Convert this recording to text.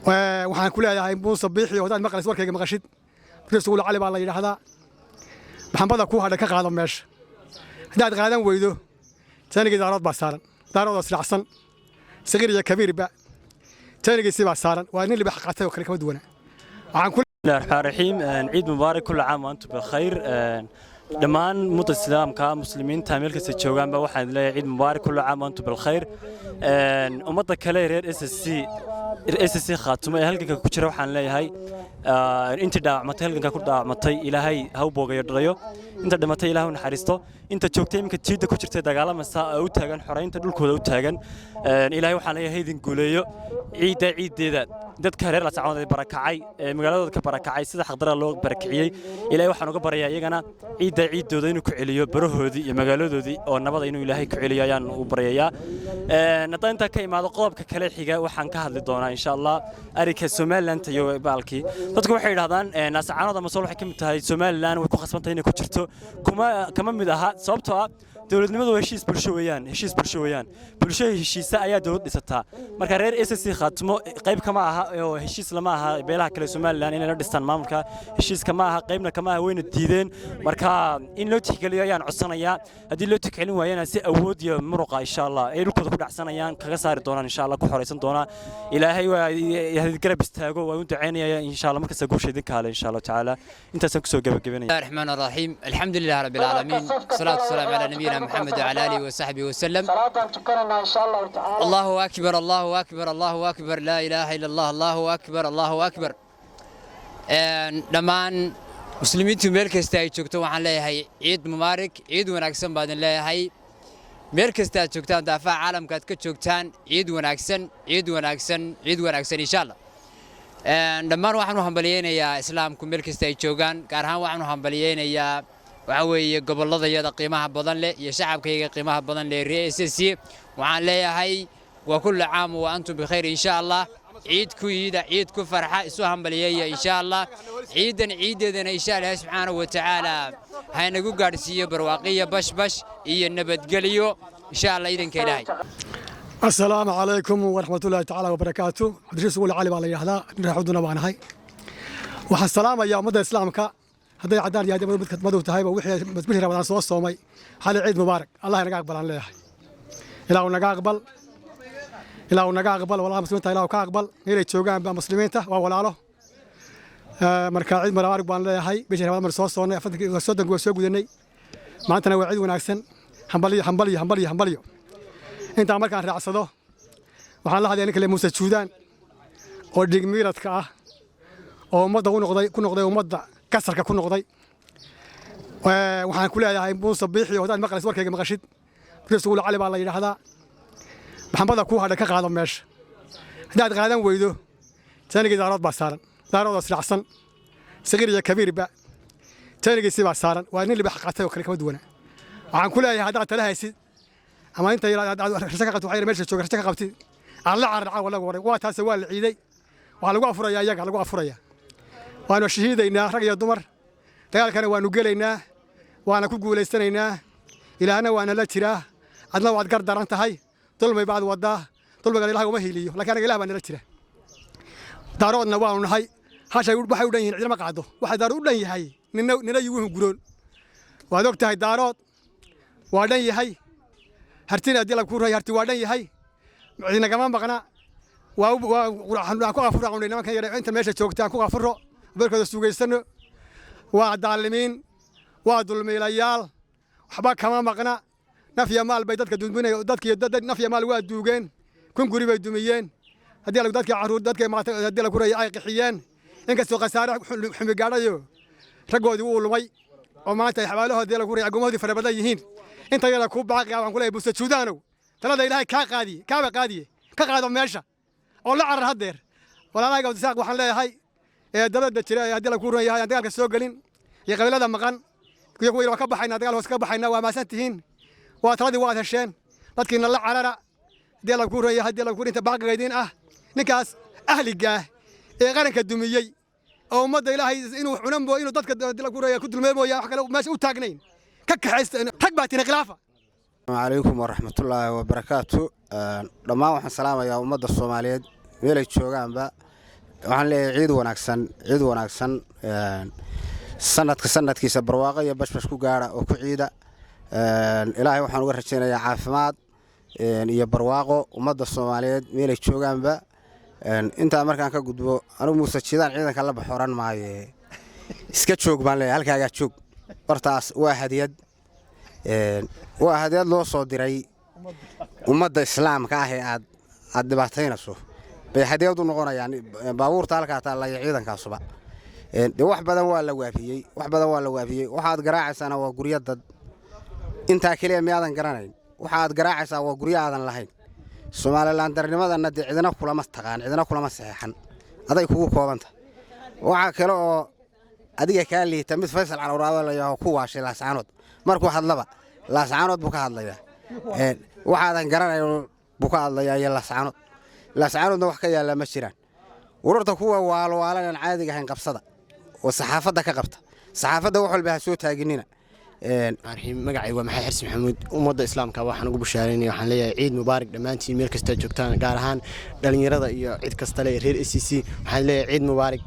Waxaan ku leeyahay Muuse Biixi, haddaad maqlaysid, warkayga maqashid, Rasuul Cali baa la yidhaahdaa. Maxambada kuu hadha ka qaado meesha. Haddaad qaadan weydo, taanigii Daarood baa saaran, Daaroodoo silacsan, sagiir iyo kabiirba taanigiisii baa saaran. Waa nin libax qaatay oo kale, kama duwana. Waxaan ku بسم الله الرحمن الرحيم. عيد مبارك، كل عام وأنتم بخير. Dhammaan ummadda Islaamka, Muslimiinta meel kasta joogaanba, waxaan leeyahay ciid mubaarak، كل عام وأنتم بالخير. Ummadda kale reer SSC, SSC Khaatumo ee halganka ku jira, waxaan leeyahay intii dhaawacmatay, halganka ku dhaawacmatay, Ilaahay ha u boogayo dhalayo. Inta dhimatay, Ilaahay u naxariisto. Inta joogtay, iminka jiidda ku jirtay, dagaalamaysa oo u taagan xoreynta dhulkooda u taagan, Ilaahay waxaan leeyahay idin guuleeyo. Ciidda ciiddeeda dadka reer Laascaanood ee barakacay, ee magaaladooda ka barakacay, sida xaqdarada loo barakiciyey, Ilaahay waxaan uga baryayaa iyagana ciidda ciiddooda inuu ku celiyo, barahoodii iyo magaaladoodii oo nabada inuu Ilaahay ku celiyo ayaan u baryayaa. Haddaan intaa ka imaado, qodobka kale xiga waxaan ka hadli doonaa, insha Allah, arrinka Somaliland iyo baalkii. Dadku waxay yidhahdaan Laascaanood ama Sool waxay ka mid tahay Somaliland, way ku khasbantahay inay ku jirto. Kuma kama mid aha, sababtoo ah dowladnimadu waa heshiis bulsho weeyaan. Heshiis bulsho weeyaan. Bulsho heshiisa ayaa dowlad dhisataa. Marka reer SSC Khaatumo qayb kama aha oo heshiis lama aha beelaha kale Somaliland inay la dhistaan maamulka. Heshiiska ma aha, qaybna kama aha, wayna diideen. Marka in loo tixgeliyo ayaan codsanayaa. Haddii loo tixgelin waayana, si awood iyo muruqa, insha Allah, ay dhulkooda ku dhacsanayaan, kaga saari doonaan, insha Allah, ku xoreysan doonaa. Ilaahay waa garab istaago, waan u ducaynaya, insha Allah. Markasta guusha idinka hale, insha Allah tacaala. Intaasaan kusoo gabagabanaya. الله الرحمن الرحيم، الحمد لله رب العالمين، والصلاة والسلام على نبينا محمد وعلى آله وصحبه وسلم. الله أكبر، الله أكبر، الله أكبر، لا إله إلا الله، الله أكبر، الله أكبر. Dhammaan Muslimiintu meel kasta ay joogto waxaan leeyahay ciid mubaarak, ciid wanaagsan baan idin leeyahay. Meel kasta aad joogtaan, daafaha caalamka aad ka joogtaan, ciid wanaagsan, ciid wanaagsan, ciid wanaagsan, insha Allah. Dhammaan waxaan u hambaliyeynayaa Islaamku meel kasta ay joogaan, gaar ahaan waxaan u hambaliyeynayaa waxaa weeye gobolladayada qiimaha badan leh iyo shacabkayga qiimaha badan leh reer SSC. Waxaan leeyahay waa كل عام وأنتم بخير, insha Allah. Ciid ku iida, ciid ku farxa, isu hambaliyeeya, insha Allah. Ciidan ciideedana, insha Allah, subxaanahu wa tacaala haynagu gaadhsiiyo barwaaqiyo, bashbash iyo nabadgelyo, insha Allah, idanka Ilaahay. Asalaamu calaykum waraxmatullaahi tacaala wabarakaatu. Cabdirashiid Suguul Cali baa la yidhahdaa, reer baan ahay. Waxaan salaamayaa ummadda Islaamka, hadday caddaan yahay, madow tahayba, wixii bishii Ramadaan soo soomay xali, ciid mubaarak. Allah naga aqbalaan leeyahay. Ilaahu naga aqbal, Ilaahu naga aqbal. Walaalaha Muslimiinta Ilaahu ka aqbal meelay joogaanba. Muslimiinta waa walaalo. Marka ciid mubaarak baan leeyahay. Bishii Ramadaan mar soo soonnay, 40-kii waa soo gudanay, maantana waa ciid wanaagsan. Hambalyo, hambalyo, hambalyo, hambalyo. Intaa markaan raacsado, waxaan la hadlaya ninka le Muuse Juudaan oo dhigmiiradka ah oo ummadda u noqday, ku noqday ummadda kasarka ku noqday. Waxaan ku leeyahay Muuse Biixi, haddaad maqlaysid, warkayga maqashid, Rasuul Cali baa la yidhaahdaa. Maxambada kuu hadha ka qaado meesha. Haddaad qaadan weydo, taanigii Daarood baa saaran, Daaroodoo silacsan, sagiir iyo kabiirba taanigiisii baa saaran. Waa nin libax qaatay oo kale, kama duwana. Waxaan ku leeyahay haddaad tala haysid ama inta rajo ka qabtid, waxaa meesha jooga rajo ka qabtid, aan la carar caawa lagu waray. Waa taase, waa la ciiday, waxaa lagu afurayaa iyaga lagu afuraya. Waanu shahiidaynaa, rag iyo dumar. Dagaalkana waanu gelaynaa, waana ku guulaysanaynaa. Ilaahna waana la jiraa. Adna waad gar daran tahay, dulmi baad wadaa. Dulmigana Ilahay uma hiiliyo, lakiin anaga Ilah baa nala jira. Daaroodna waanu nahay. Hashay waxay u dhan yihiin cidina ma qaado. Waxa Daarood u dhan yahay nina nina yuguhu guroon. Waad og tahay, Daarood waa dhan yahay. Hartina haddii la kuu ray, Harti waa dhan yahay, cidinagama maqna. Waa ku afuro nimankan yar inta meesha joogta, aan ku afuro, beerkooda sugaysano. Waa daalimiin, waa dulmiilayaal, waxba kama maqna. Naf iyo maal bay dadka duminay, dadki naf iyo maal waa duugeen, 1000 guri bay dumiyeen. Haddii dadkii carruur dadka haddii la kuraya ay qixiyeen, inkastoo khasaare xumi gaadhayo, raggoodii wuu lumay oo maanta ay xabaalahoodii la kuraya agomahoodii fara badan yihiin. Inta yara kuu baaqiya waxaan ku leeyahay, Muuse Juudaanow, talada Ilaahay kaa qaadiye, kaaba qaadiye, ka qaado meesha oo la carar haddeer. Walaalahayga Abdisaaq waxaan leeyahay ee dabadda jira ee haddii la kuu ron yahay aan dagaalka soo gelin iyo qabiilada maqan iyo kuwa waa ka baxayna, dagaal hoos ka baxayna, waa maasan tihiin. Waa taladii waad hesheen. Dadkiina la carara haddii la kuu ron yahay, haddii la kuu inta baaqiga idiin ah. Ninkaas ahligaah ee qaranka dumiyey oo ummadda Ilaahay inuu cunan mooyo, inuu dadka haddii la kuu ron yahay ku dulmey mooyaa, wax kale meesha u taagnayn, ka kaxaysta. Rag baa tina khilaafa. Asalaamu calaykum waraxmatullaahi wabarakaatu. Dhammaan waxaan salaamayaa ummadda Soomaaliyeed meelay joogaanba. Waxaan leeyahay ciid wanaagsan, ciid wanaagsan. Sanadka sanadkiisa barwaaqo iyo bashbash ku gaara oo ku ciida. Ilaahay waxaan uga rajaynayaa caafimaad iyo barwaaqo ummadda Soomaaliyeed meelay joogaanba. Intaa markaan ka gudbo, anigu Muuse Jidaan ciidanka la baxo oran maaye, iska joog baan leeyahay, halkaagaa joog. Hortaas waa hadiyad, waa hadiyad loo soo diray ummadda Islaamka ah ee aad dhibaataynayso bay hadiyad u noqonayaan baabuurta halkaa taalla iyo ciidankaasuba. Dee wax badan waa la waafiyey, wax badan waa la waafiyey. Waxaad garaacaysaana waa guryo dad. Intaa keliya miyaadan garanayn? Waxaad garaacaysaa waa guryo aadan lahayn. Somalilandarnimadana dee cidina kulama taqaan, cidina kulama saxeexan, aday kugu koobanta. Waxaa kale oo adiga kaa liita mid Faysal Calawraado la yidhaaho ku waashay Laascaanood. Markuu hadlaba Laascaanood buu ka hadlayaa, waxaadan garanayn buu ka hadlayaa iyo Laascaanood. Laascaanoodna wax ka yaallaa ma jiraan. Ururta kuwa waalwaalan aan caadiga ahayn qabsada oo saxaafadda ka qabta, saxaafadda wax walba ha soo taaginina. Magacay waa Maxay Xirsi Maxamuud. Ummadda Islaamka waxaan ugu bushaaraynaya, waxaan leeyahay ciid mubaarak dhammaantiin meel kastaa joogtaan, gaar ahaan dhallinyarada iyo cid kastale reer SCC. Waxaan leeyahay ciid mubaarak.